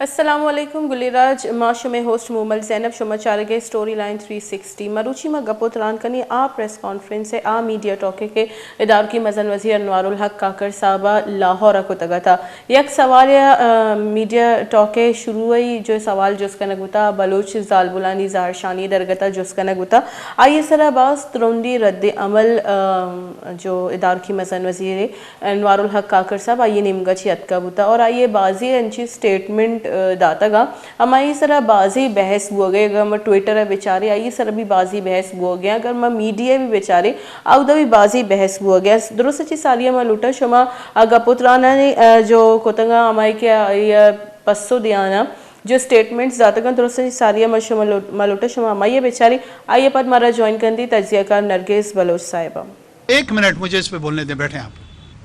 السلام علیکم گلی راج، ما شمئے ہوسٹ مومل زینب، شما چارگ ءَ اسٹوری لائن تھری سکسٹی۔ مروچی ما گپ ءُ تران کنیں آ پریس کانفرنس ءِ، آ میڈیا ٹاک ءِ کہ ادارکی مزن وزیر انوار الحق کاکڑ صاحب ءَ لاہور ءَ کتگ ات۔ یک سوالے ءَ، آ، میڈیا ٹاک ءِ شروع ءَ جو سوال جست کنگ بوتا، بلوچ زالبولانی زہرشانی درگت ءَ جست کنگ بوتا، آئی ءِ سرا باز ترندیں رد عمل، آ، جو ادارکی مزن وزیر انوار الحق کاکڑ صاحب آئی ءِ نیمگا چی اتکا بوتا اور آئی ءَ بازی انچیں اسٹیٹمنٹ، آ، داتگا، ہمائی سرا بازی بحث بوگے۔ اگر ما ٹویٹر ءَ بچارے، آئی سرا بھی بازی بحث بوگے۔ اگر ما میڈیا بھی بچارے، اودا بھی بازی بحث بوگے۔ درست چی ساری ما لوٹا شما آ گپ ءُ ترانانی، آ، جو کتگا ہمائی کہ آئی ءَ پسو دیانا، جو اسٹیٹمنٹس داتگا، درست چی ساری ما شما لوٹ-، ما لوٹا شما ہمائی بچارے، آئی پد مارا جوائن کندی تجزیہ کار نرگس بلوچ صاحبہ۔ ایک منٹ مجھے اس پہ بولنے دیں، بیٹھے آپ۔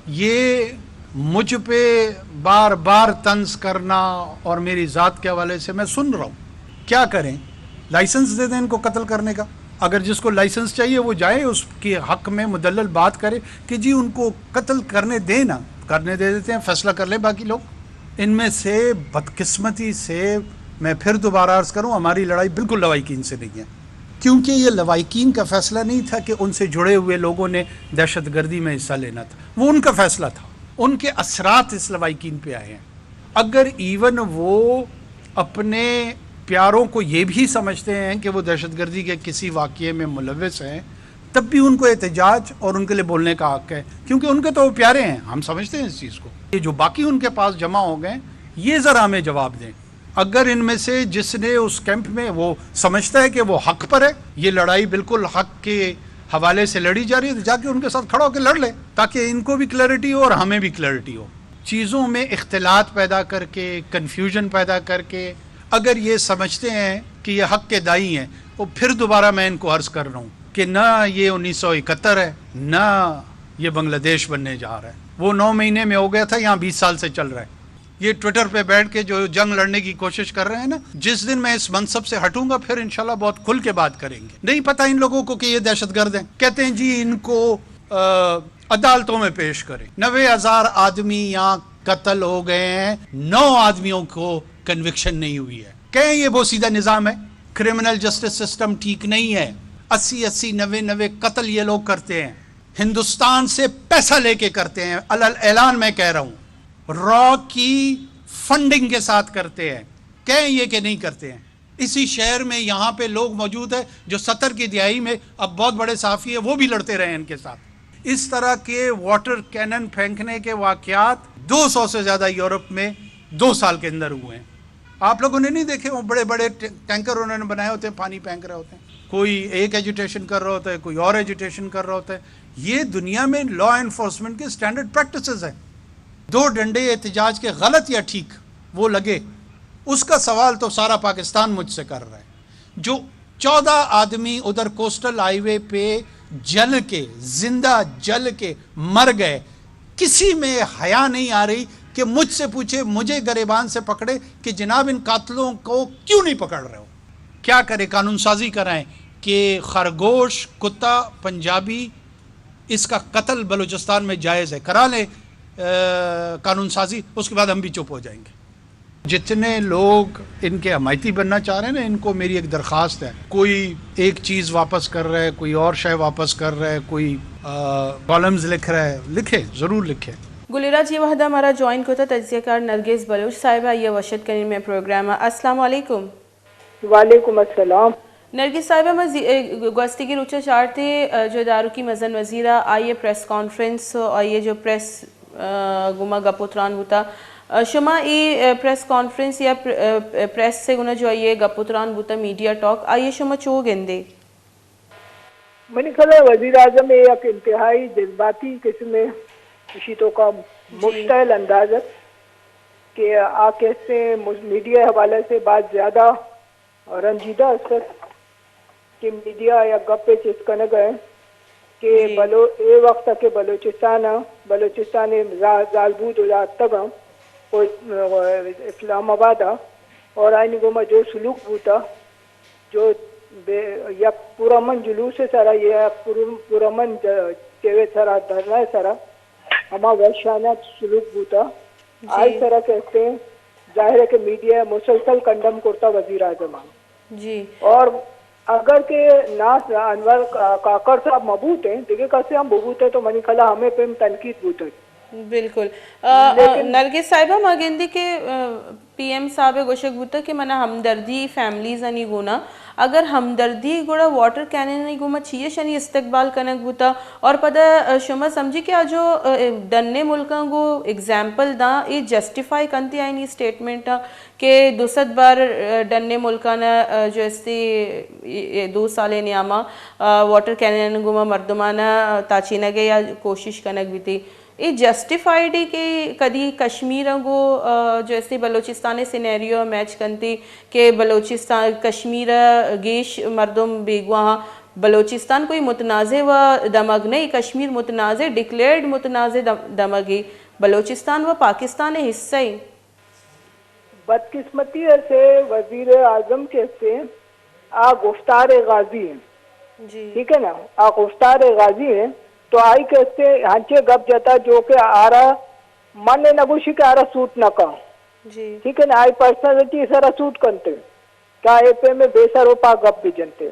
یہ مجھ پہ بار بار طنز کرنا اور میری ذات کے حوالے سے میں سن رہا ہوں۔ کیا کریں؟ لائسنس دے دیں ان کو قتل کرنے کا۔ اگر جس کو لائسنس چاہیے وہ جائے، اس کے حق میں مدلل بات کرے کہ جی ان کو قتل کرنے دیں نا، کرنے دے دیتے ہیں، فیصلہ کر لیں باقی لوگ۔ ان میں سے بدقسمتی سے میں پھر دوبارہ عرض کروں، ہماری لڑائی بالکل لوائقین سے نہیں ہے۔ کیونکہ یہ لوائقین کا فیصلہ نہیں تھا کہ ان سے جڑے ہوئے لوگوں نے دہشت گردی میں حصہ لینا تھا، وہ ان کا فیصلہ تھا، ان کے اثرات اس لوائقین پہ آئے ہیں۔ اگر ایون وہ اپنے پیاروں کو یہ بھی سمجھتے ہیں کہ وہ دہشت گردی کے کسی واقعے میں ملوث ہیں، تب بھی ان کو احتجاج اور ان کے لیے بولنے کا حق ہے، کیونکہ ان کے تو وہ پیارے ہیں، ہم سمجھتے ہیں اس چیز کو۔ یہ جو باقی ان کے پاس جمع ہو گئے، یہ ذرا ہمیں جواب دیں۔ اگر ان میں سے جس نے اس کیمپ میں، وہ سمجھتا ہے کہ وہ حق پر ہے، یہ لڑائی بالکل حق کے حوالے سے لڑی جا رہی ہے، تو جا کے ان کے ساتھ کھڑا ہو کے لڑ لے، تاکہ ان کو بھی کلیئرٹی ہو اور ہمیں بھی کلیئرٹی ہو۔ چیزوں میں اختلاط پیدا کر کے، کنفیوژن پیدا کر کے، اگر یہ سمجھتے ہیں کہ یہ حق کے دائی ہیں، تو پھر دوبارہ میں ان کو عرض کر رہا ہوں کہ نہ یہ انیس سو اکہتر ہے، نہ یہ بنگلہ دیش بننے جا رہا ہے۔ وہ نو مہینے میں ہو گیا تھا، یہاں بیس سال سے چل رہا ہے۔ یہ ٹویٹر پہ بیٹھ کے جو جنگ لڑنے کی کوشش کر رہے ہیں نا، جس دن میں اس منصب سے ہٹوں گا، پھر انشاءاللہ بہت کھل کے بات کریں گے۔ نہیں پتہ ان لوگوں کو کہ یہ دہشت گرد ہیں۔ کہتے ہیں جی ان کو، آ، عدالتوں میں پیش کریں۔ نوے ہزار آدمی یہاں قتل ہو گئے ہیں، نو آدمیوں کو کنوکشن نہیں ہوئی ہے۔ کہیں یہ وہ سیدھا نظام ہے؟ کرمنل جسٹس سسٹم ٹھیک نہیں ہے۔ اسی اسی، نوے نوے قتل یہ لوگ کرتے ہیں، ہندوستان سے پیسہ لے کے کرتے ہیں، الل-، اعلان میں کہہ رہا ہوں، را کی فنڈنگ کے ساتھ کرتے ہیں۔ کہیں یہ کہ نہیں کرتے ہیں؟ اسی شہر میں یہاں پہ لوگ موجود ہیں جو ستر کی دہائی میں اب بہت بڑے صحافی ہیں، وہ بھی لڑتے رہے ہیں ان کے ساتھ۔ اس طرح کے واٹر کینن پھینکنے کے واقعات دو سو سے زیادہ یورپ میں دو سال کے اندر ہوئے ہیں۔ آپ لوگوں نے نہیں دیکھے، وہ بڑے بڑے ٹ-، ٹینکر انہوں نے بنائے ہوتے ہیں، پانی پھینک رہے ہوتے ہیں، کوئی ایک ایجیٹیشن کر رہا ہوتا ہے، کوئی اور ایجیٹیشن کر رہا ہوتا ہے۔ یہ دنیا میں لا انفورسمنٹ کے اسٹینڈرڈ پریکٹسز ہیں۔ دو ڈنڈے احتجاج کے غلط یا ٹھیک وہ لگے، اس کا سوال تو سارا پاکستان مجھ سے کر رہا ہے۔ جو چودہ آدمی ادھر کوسٹل ہائی وے پہ جل کے، زندہ جل کے مر گئے، کسی میں حیا نہیں آ رہی کہ مجھ سے پوچھے، مجھے گریبان سے پکڑے کہ جناب ان قاتلوں کو کیوں نہیں پکڑ رہے ہو؟ کیا کرے، قانون سازی کرائیں کہ خرگوش، کتا، پنجابی، اس کا قتل بلوچستان میں جائز ہے، کرا لیں، آ، قانون سازی، اس کے بعد ہم بھی چپ ہو جائیں گے۔ جتنے لوگ ان کے حمایتی بننا چاہ رہے ہیں نا، ان کو میری ایک درخواست ہے، کوئی ایک چیز واپس کر رہا ہے، کوئی اور شے واپس کر رہا ہے، کوئی، آ، کالمز لکھ رہا ہے، لکھے، ضرور لکھے۔ گلراج یہ وہدا ہمارا جوائن کو تھا تجزیہ کار نرگس بلوچ صاحب ہے، یہ وشت کریں میں پروگرام۔ السلام علیکم۔ وعلیکم السلام۔ نرگس صاحبہ، ما زی-، اے، گوستگی روچ ءَ چارت ئے، اے، جو دارکی مزن وزیر ءَ آئی ءِ پریس کانفرنس ءُ آئی ءِ جو پریس، اے، گوما گپ ءُ تران بوتا۔ اے، شما اے، اے، پریس کانفرنس یا پر-، اے، پریس ءِ گونا جو آئی ءِ گپ ءُ تران بوتا، میڈیا ٹاک، آئی ءَ شما چو گندے؟ منی خیال ءَ وزیر اعظم ءِ یک انتہائی جذباتی قسم ءِ اشی توکا جی۔ مشتعل انداز ات کہ آ کسے مس-، میڈیا ءِ حوالہ سے باز زیادہ رنجیدہ است ات کہ میڈیا یک گپے چست کنگ ءَ کہ جی۔ بلو-، اے وقت ءَ کہ بلوچستان ءَ، بلوچستان ءِ زا-، زالبول ءُ اتکگ ءَ، او، اسلام آباد ءَ، اور آئینی گوما جو سلوک بوتا، جو بے-، یک پرامن جلوس ءِ سرا، یک پر-، پرامن ج-، چیوے سرا، دھرنا ءِ سرا، ہما وحشانہ سلوک بوتا۔ جی۔ آئی سرا کہتے ہیں، ظاہر ہے کہ میڈیا مسلسل کنڈم کرتا وزیر اعظم ءَ۔ جی۔ اور اگر کہ نا انور کا-، کاکڑ صاحب مبوتے، دیگہ کسے ہم ببوتے تو منی خیال ءَ ہمے پیم تنقید بوتگ۔ بالکل۔ آ، آ، لیکن نرگس صاحبہ، ما گندی کہ، آ، پی ایم صاحب ءَ گوشگ بوتگ کہ منا ہمدردی فیملیز آنی گونا، اگر ہمدردی گڑا واٹر کینن آنی گوما چی اشانی استقبال کنگ بوتا؟ اور پدا، آ، شما سمجھی کہ آ جو، آ، ڈنے ملکاں گو ایگزامپل داں، اے جسٹیفائی کنتے آئینی اسٹیٹمنٹ ءَ کہ دو سد بار، آ، ڈنے ملکاں ءَ، آ، جو استے، اے، اے دو سال ءِ نیاما، آ، واٹر کینن گوما مردماں ءَ، آ، تاچینگ ءِ یا کوشش کنگ بیتی۔ اے جسٹیفائیڈ ہے کہ کدی کشمیر ءَ گو، آ، جو استے بلوچستان ءِ سینیریو ءَ میچ کنتی کہ بلوچستان، کشمیر ءَ گیش مردم بیگواہ آں۔ بلوچستان کوئی متنازع و دمگ نہیں، کشمیر متنازع، ڈکلیئرڈ متنازع دم-، دمگ ہے۔ بلوچستان و پاکستان ءِ حصہ ہے۔ بدقسمتی ءَ سے وزیر اعظم کہ سے آ گفتار غازی ہیں۔ جی۔ ٹھیک ہے نا؟ آ گفتار غازی ہیں تو آئی کہ سے ہنچے گپ جتا جو کہ آرا من نگوشی کہ آرا سوٹ نہ کا۔ جی۔ ٹھیک ہے نا؟ آئی پرسنالٹی سرا سوٹ کنتے۔ کہ اے پیم بے سر و پا گپ بجنتے۔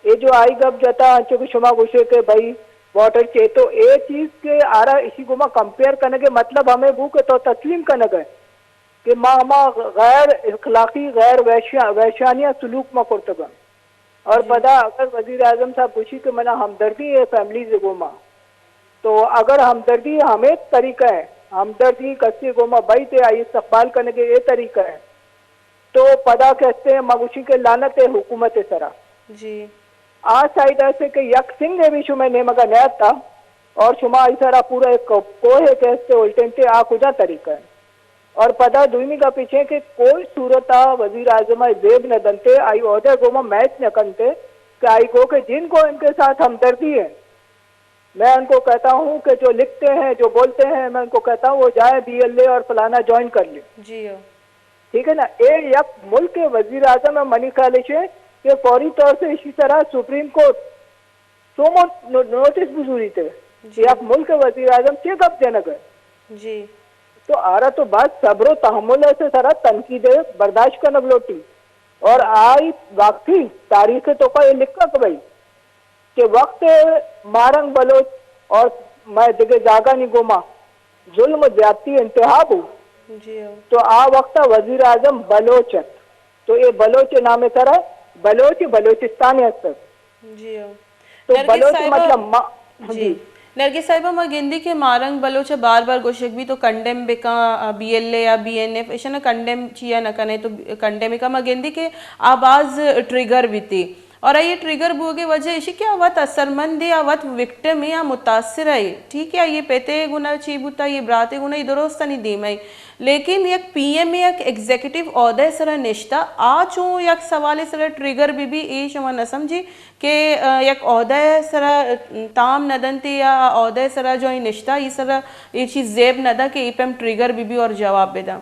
اے جو آئی گپ جتا، انچو کہ شما گوشے کہ بھئی واٹر چے، تو اے چیز کہ آرا اشی گوما کمپیئر کنگے مطلب ہمیں بو کہ تو تسلیم کنگے کہ ما ہما غیر اخلاقی، غیر وحشیا-، وحشانیہ سلوک ما کرتگا۔ اور جی۔ پدا اگر وزیر اعظم صاحب گوشی کہ منا ہمدردی ہے فیملیز گوما، تو اگر ہمدردی ہمیں طریقہ ہے، ہمدردی کسی گوما بھائی تے آئی استقبال کنگے اے طریقہ ہے، تو پدا کہ استے ما گوشی کہ لعنت ہے حکومت سرا۔ جی۔ آ سائیڈ سے کہ یک سنگے بھی شما نیمگا نیاتا اور شما ایسرا پورا ایک کوہ کہ استے الٹنتے آ کجا طریقہ ہے؟ اور پدا دومی گپ ایش ہے کہ کوئی صورت آ وزیر اعظم آئی زیب نہ دنتے، آئی عہدہ گوما میچ نہ کنتے کہ آئی گو کہ جن کو ان کے ساتھ ہمدردی ہے، میں ان کو کہتا ہوں کہ جو لکھتے ہیں، جو بولتے ہیں، میں ان کو کہتا ہوں وہ جائیں بی ایل اے اور فلانا جوائن کر لیں۔ جی ہو۔ ٹھیک ہے نا؟ اے یک ملک کے وزیر اعظم ہے، منی خیال ہے کہ فوری طور سے اسی طرح سپریم کورٹ سومو نو-، نوٹس بزوری تے۔ جی۔ یک ملک کے وزیر اعظم چے گپ جنگ ہے؟ جی۔ تو آرا تو بس صبر و تحمل سے سرا تنقید برداشت کنگ لوٹی۔ اور آئی واقعی تاریخ تو کا یہ لکھا کہ بھائی کہ وقت مارنگ بلوچ اور میں دگہ جاگہ نی گوما ظلم و زیادتی انتہا بو، جی ہو۔ تو آ وقت وزیر اعظم بلوچ ات۔ تو اے بلوچ نام سرا بلوچ بلوچستان است۔ جی ہو۔ تو نرگس بلوچ صاحبہ، مطلب ما-، جی۔ جی۔ نرگس صاحبہ، ما گندی کہ مارنگ بلوچ بار بار گوشگ بی تو کنڈیم بکاں، آ، بی ایل اے یا بی این ایف، ایشانا کنڈیم چیا نہ کنے تو کنڈیم کا ما گندی کہ آ باز ٹریگر بیتی۔ اور آئی ٹریگر بوگے وجہ ایشی کہ آ وت اثرمند ہے، آ وت وکٹم ہے، آ متاثر ہے۔ ٹھیک ہے، آئی پتے گنا چی بوتا، یہ براتے گنا، یہ درست نہیں دیم ہے۔ لیکن یک پی ایم یک ایگزیکٹو عہدہ سرا نشتا، آ چون یک سوال سرا ٹریگر بی بی، اے شما نہ سمجھی کہ، آ، یک عہدہ سرا تام نہ دنتے یا عہدہ سرا جو ای نشتا، ای سرا ای چیز زیب نہ دا کہ ای پیم ٹریگر بی بی اور جواب بدا۔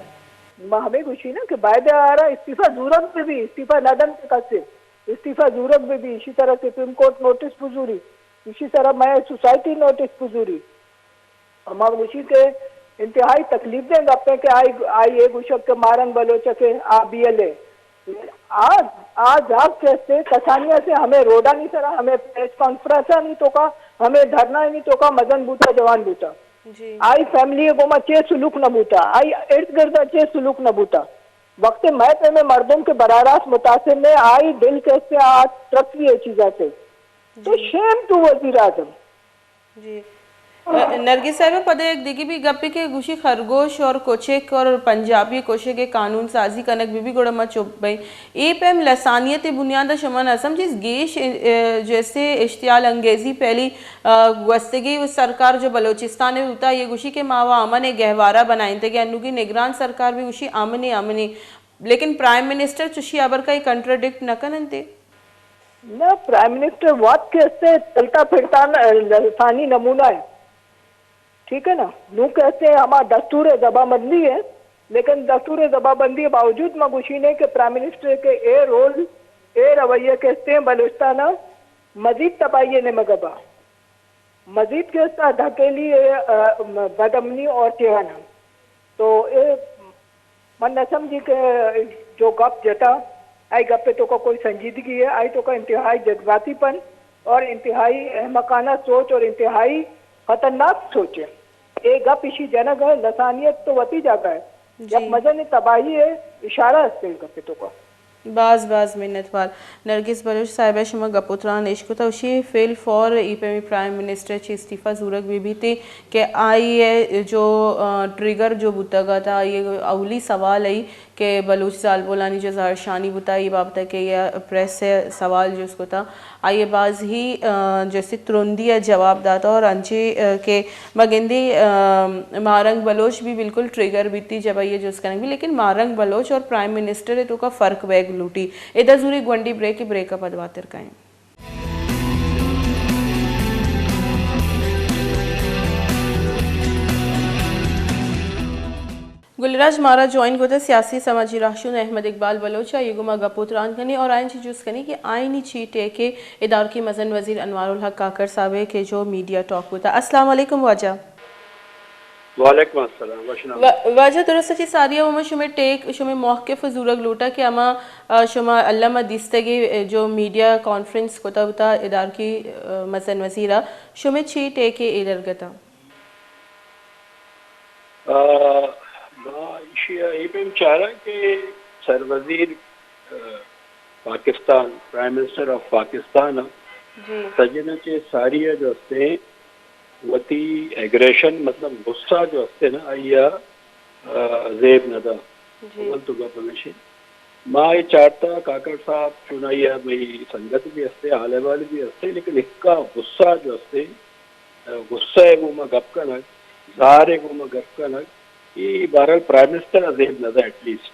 ما ہمیں گوشی نا کہ باید آرا استعفی زورگ بی بی، استعفی نہ دنتے کسے۔ استعفی زورگ بہ بی، ایشی سرا سپریم کورٹ نوٹس بزوری، ایشی سرا مئے سوسائٹی نوٹس بزوری۔ ہما گوشی کہ انتہائی تکلیف دیں گپیں کہ آئی، آئی اے گوشگ کہ مارنگ بلوچ کہ آ بی ایل اے۔ آ، آ جاگ کہ استے کسانی سے ہمیں روڈانی سرا، ہمیں پریس کانفرنسانی توکا، ہمیں دھرنانی توکا مزن بوتا، جوان بوتا۔ جی۔ آئی فیملی گوما چے سلوک نہ بوتا، آئی ارد گردا چے سلوک نہ بوتا۔ وقت مئے پیمیں مردم کہ براہ راست متاثر نے، آئی دل کہ استے آ ترسی اے چیزا سے۔ تو جی۔ شیم ٹو وزیر اعظم۔ جی۔ نرگس صاحب، پدا یک دگہ بھی گپے کہ گوشی خرگوش اور کچک اور پنجابی کشگ قانون سازی کنگ بہ بی گڑا ما چپ بئیں۔ اے پیم لسانیت بنیاد شما نہ سمجھی گیش، اے، جیسے اشتعال انگیزی پہلی، آ، گوستگی سرکار جو بلوچستان بوتا، یہ گوشی کہ ما و امن گہوارہ بنائیں تے کہ انوگی نگران سرکار بھی گوشی امن امن۔ لیکن پرائم منسٹر چشی ہبر کا کنٹراڈکٹ نہ کننتے۔ نہ، پرائم منسٹر وت کہ استے چلتا پھرتا ن-، لسانی نمونہ ہے۔ ٹھیک ہے نا؟ نوں کہ استے ہما دستور زبان بندی ہے، لیکن دستور زبان بندی باوجود ما گوشینے کہ پرائم منسٹر کے اے رول، اے رویہ کہ استے بلوچستان مزید تباہی نمگبا۔ مزید کہ استا دھکیلی، اے، آ، بدامنی اور چیہانا۔ تو اے من نہ سمجھی کہ جو گپ جتا، آئی گپ تو کا کوئی سنجیدگی ہے؟ آئی تو کا انتہائی جذباتی پن اور انتہائی احمقانہ سوچ اور انتہائی خطرناک سوچ ہے۔ اے گپ اشی جنگ ہے، لسانیت تو وتی جاگہ ہے۔ جی۔ یک مزن تباہی ہے، اشارہ است ہے گپ تو کا۔ باز باز منت وار۔ نرگس بلوچ صاحبہ، شما گپ و تران اشکتا، اشی فیل فور ای پیمی پرائم منسٹر چی استعفی زورگ بی بیتی کہ آئی جو، آ، ٹریگر جو بوتگا تا، آئی اولی سوال ای کہ بلوچ زالبولانی جو زہرشانی بوتا، ای بابت کہ یہ پریس سوال جست کتا۔ آئی ء باز ہی، آ، جیسے ترندی ء جواب داتا اور انچے، آ، کہ ما گندی، آ، ماہرنگ بلوچ بھی بالکل ٹریگر بیتی جب آئی ء جست کنگ بھی، لیکن ماہرنگ بلوچ اور پرائم منسٹر ء توکا فرق بیگ لوٹی۔ ادا زوری گونڈی بریک، بریک ء پد واتر کائیں۔ گل راج مارا جوائن کتا سیاسی سماجی راہشون احمد اقبال بلوچ ء، آئی گوما گپ و تران کنی اور آئین چی جست کنی کہ آئینی چی ٹیک ء ادارکی مزن وزیر انوار الحق کاکڑ صاحب ء کہ جو میڈیا ٹاک بوتا۔ السلام علیکم واجہ۔ وعلیکم السلام، وشنا۔ و-، واجہ درست چی ساری ہم شمے ٹیک، شمے موقف زورگ لوٹا کہ ہما، آ، شما اللہ ما دیستگی، آ، جو میڈیا کانفرنس کتا بوتا ادارکی، آ، مزن وزیر ء، شمے چی ٹیک ء اے درگتا؟ آ، ما ایشی ء اے پیم چاراں کہ سروزیر، آ، Pakistan, prime minister of Pakistan ء جی۔ سجن ء چہ ساری ء جو استیں وتی ایگریشن، مطلب غصہ جو استیں نا، آئی ء، آ، زیب نہ دا۔ جی۔ اول تو گپ ہمیش انت۔ ما اے چارتا کاکڑ صاحب چونائی ء مئی سنگت بھی ہستے، حال احوال بھی ہستے، لیکن اکا غصہ جو ہستے، غصہ ء گوما گپ کنگ، زار ء گوما گپ کنگ، اے بہرحال پرائم منسٹر ء زیب نہ دا ایٹ لیسٹ۔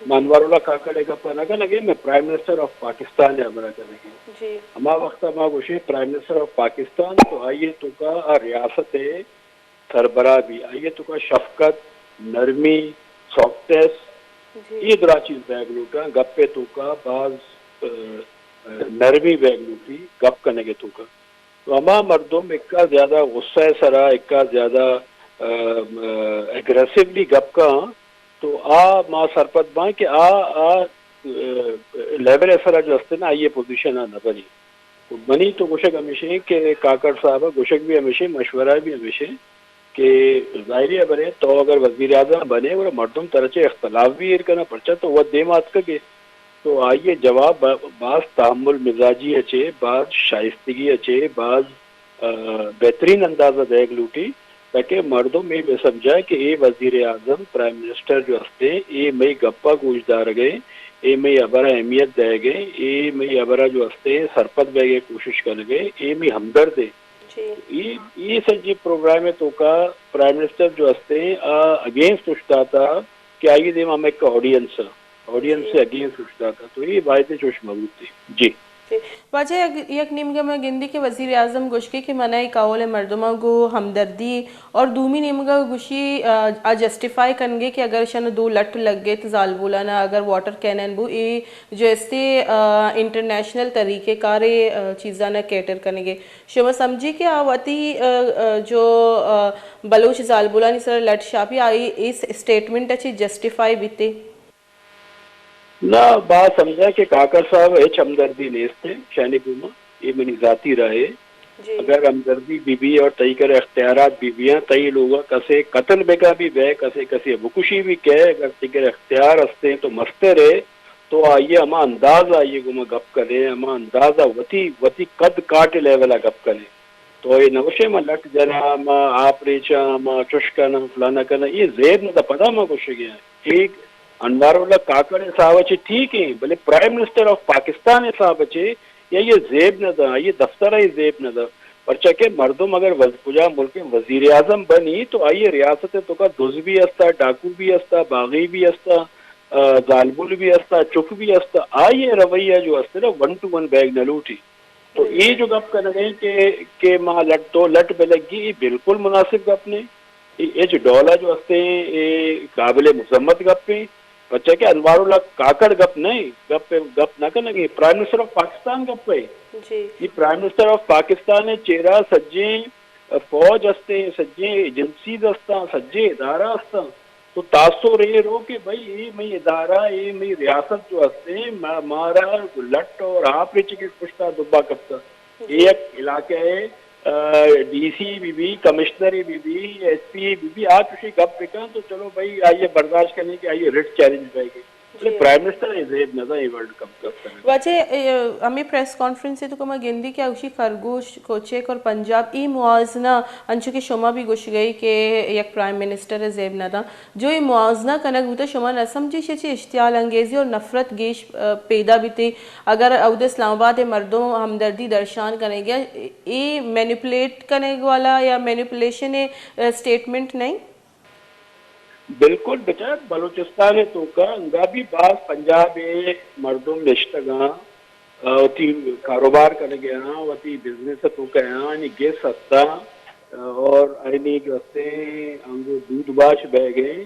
ما انوار اللہ کاکڑ ء گپ ء نہ کنگے، میں پرائم منسٹر آف پاکستان ء ہبرا کنگے۔ جی۔ ہما وقت ء ما گوشیں پرائم منسٹر آف پاکستان تو آئی ء توکا آ ریاست ء سربراہ بی، آئی ء توکا شفقت، نرمی، سافٹنس، جی۔ اے درا چیز بیگ لوٹاں، گپ ء توکا باز، ا، ا، نرمی بیگ لوٹی گپ کنگ ء توکا۔ تو ہما مردم اکا زیادہ غصہ ء سرا، اکا زیادہ، ا، ا، ایگریسولی گپ کاں، تو آ ما سرپد باں کہ آ، آ، ا، لیول ء سرا جو ہستے نا، آئی ء پوزیشن ء نہ بنی۔ منی تو گوشگ ہمیشیں کہ کاکڑ صاحب ء گوشگ بھی ہمیشیں، مشورہ بھی ہمیشیں کہ ظاہری ہبرے، تو اگر وزیر اعظم بنے، گڑا مردم ترا چہ اختلاف بھی ایر کناں، پرچا تو وت دیم آتکگے۔ تو آئی ء جواب با-، باز تحمل مزاجی ء چہ، باز شائستگی ء چہ، باز، آ، بہترین انداز ء دئیگ لوٹی، تاکہ مردم اے بہ سمجھا کہ اے وزیر اعظم، پرائم منسٹر جو ہستے، اے مئی گپ ء گوش دارگ ء، اے مئی ہبر ء اہمیت دئیگ ء، اے مئی ہبر ء جو ہستے سرپد بئیگ ء کوشش کنگ ء، اے مئی ہمدرد ء۔ جی۔ اے، اے سجی پروگرام ء توکا پرائم منسٹر جو ہستے آ اگینسٹ اوشتاتا کہ آئی ء دیما ہمے کہ آڈینس ء، آڈینس جی۔ ء اگینسٹ اوشتاتا، تو اے باید چوش مہ بوتے۔ جی۔ جی۔ واجہ یک، یک نیمگا میں گندی کہ وزیر اعظم گوشگے کہ من ء قول مردماں گو ہمدردی اور دومی نیمگا گوشی، آ، آ جسٹیفائی کنگے کہ اگر شن دو لٹ لگے تو زالبولانا اگر واٹر کینن بو اے جو استے، آ، انٹرنیشنل طریقہ کارے، آ، چیزانا کیٹر کنگے۔ شما سمجھی کہ آ وتی، ا، ا، جو، ا، بلوچ زالبولانی سر لٹ شاپی آئی اس اسٹیٹمنٹ ء چی جسٹیفائی بیتے؟ نہ، با سمجھا کہ کاکڑ صاحب ہچ ہمدردی نیست ہے شانی گوما، یہ منی ذاتی رائے ہے۔ جی۔ اگر ہمدردی بی بی اور تئی کر اختیارات بی بی ہیں، تئی لوگا کسے قتل بکا بھی بے، کسے کسے بکشی بھی کہے، اگر تئی کر اختیار ہستے تو مستر ہے، تو آئی ء ہما انداز ء آئی ء گوما گپ کنے، ہما انداز ء وتی، وتی قد کاٹ ء لیول ء گپ کنے۔ تو اے نہ گوشے ما لٹ جناں، ما آپ ریچاں، ما چش کناں، فلانا کناں، اے زیب نہ دا پدا ما گوشگے آں۔ ٹھیک، انوار اللہ کاکڑ حساب ء چہ ٹھیک ہیں، بلے پرائم منسٹر آف پاکستان حساب ء چہ یا یہ زیب نہ دا، یہ دفتر ء زیب نہ دا۔ پرچا کہ مردم اگر وز-، کجا ملک ء وزیر اعظم بنی تو آئی ء ریاست ء توکا دز بھی استا، ڈاکو بھی استا، باغی بھی استا، آ، زالبول بھی استا، چک بھی استا، آئی ء رویہ جو استے نا ون ٹو ون بیگ نہ لوٹی۔ تو اے جو گپ کنگے کہ، کہ ما لٹ تو لٹ بہ لگی، اے بالکل مناسب گپ نہیں۔ اے ہچ ڈولا جو استے، اے قابل مذمت گپ ہیں۔ پرچا کہ انوار اللہ کاکڑ گپ نہیں، گپ، گپ نہ کنگے، پرائم منسٹر آف پاکستان گپ ہے۔ جی۔ یہ پرائم منسٹر آف پاکستان ہے، چیرا سجیں فوج استے، سجیں ایجنسیز استا، سجیں ادارہ استا۔ تو تاثر اے رو کہ بھئی، اے مئی ادارہ، اے مئی ریاست جو ہستیں، ما-، مارا لٹ اور آپ ریچے کے پشتا دبا کپتا۔ اے یک علاقہ ہے، آ، ڈی سی بی بی، کمشنر بی بی، ایس پی بی بی، آ چوشیں گپ بکن تو چلو بھئی، آئیے برداشت کرنے کہ آئیے رٹ چیلنج بہ گئے۔ بلے پرائم منسٹر اے زیب نہ دا اے ورلڈ کپ گپ کنگ۔ واجہ، اے، ہمیں پریس کانفرنس تو کہ ما گندی کہ اوشی خرگوش، کوچک اور پنجاب ای موازنہ، انچو کہ شما بھی گوشگئی کہ یک پرائم منسٹر زیب نہ دا۔ جو اے موازنہ کنگ بوتا، شما نہ سمجھی چہ چہ اشتعال انگیزی اور نفرت گیش، آ، پیدا بیتی۔ اگر اود اسلام آباد مردم ہمدردی درشان کنگ ء، اے مینیپولیٹ کنگ والا یا مینیپولیشن ء، آ، اسٹیٹمنٹ نہیں؟ بالکل بچار، بلوچستان ء توکا انگا بھی باز پنجاب ء مردم نشتگاں، آ، وتی کاروبار کنگ ء آں، وتی بزنس ء توکا آں، آنی گس ہستاں، آ، اور آنی جو ہستیں انگو دود باش بہ گئے۔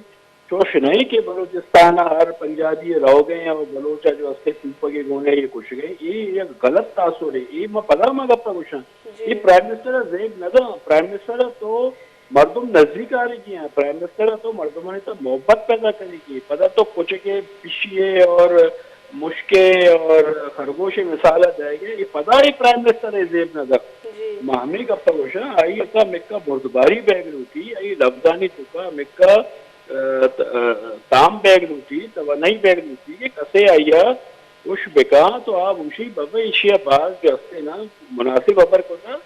چوش نہ کہ بلوچستان ء ہر پنجابی ء روگ ء اور بلوچ ء جو استے کوپگ ء گون ء یہ کشگ ء، یہ یک غلط تاثر ہے۔ یہ ما پدا ما گپ ء گوشاں۔ جی۔ یہ پرائم منسٹر ء زیب نہ داں۔ پرائم منسٹر ء تو مردم نزدیک آرگی ہیں۔ پرائم منسٹر ء تو مردمانی تو محبت پیدا کرگی۔ پدا تو کچکے پشیے اور مشکے اور خرگوش مثال ء دئیگ ء۔ یہ پدا یہ پرائم منسٹر ء زیب نہ داں۔ جی۔ ما ہمیں گپ ء گوشاں، آئی ء تا مکہ بردباری بیگ لوٹی، آئی لبزانی توکا مکہ ء، ت-، ء، تام بیگ لوٹی، توانائی بیگ لوٹی کہ کسے آئی ء اش بکاں تو آ گوشی بابا ایشی ء باز جو ہستے نا مناسب ہبر کتا،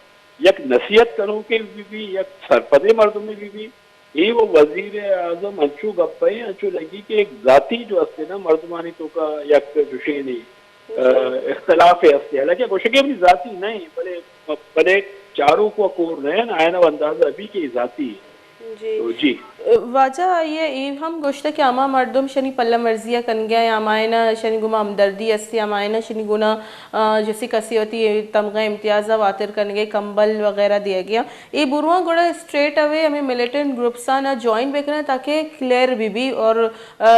یک نصیحت کنوکے بی بی، یک سرپدے مردمے بی بی، اے و وزیر اعظم انچو گپ ء انچو لگی کہ یک ذاتی جو ہستے نا مردمانی توکا یک جشینے ء، اختلاف ء است، حالانکہ گوشگے منی ذاتی نہ انت، بلے، بلے چاروک و کور نہ انت، آیان و اندازہ بی کہ اے ذاتی انت۔ جی۔ تو جی۔ واجہ آئی ء اے ہم گوشتہ کہ ہما مردم شنی پلہ مرزی ء کنگے ء، ہمایان ء شنی گوما ہمدردی استی، ہمایان ء شنی گونا، آ، جسی کسی وتی تمغہ امتیاز ء واتر کنگے، کمبل وغیرہ دیگے۔ اے برواں گڑا اسٹریٹ اوے ہمیں ملیٹنٹ گروپساں نا جوائن بکنن تاکہ کلیئر بی بی اور، آ،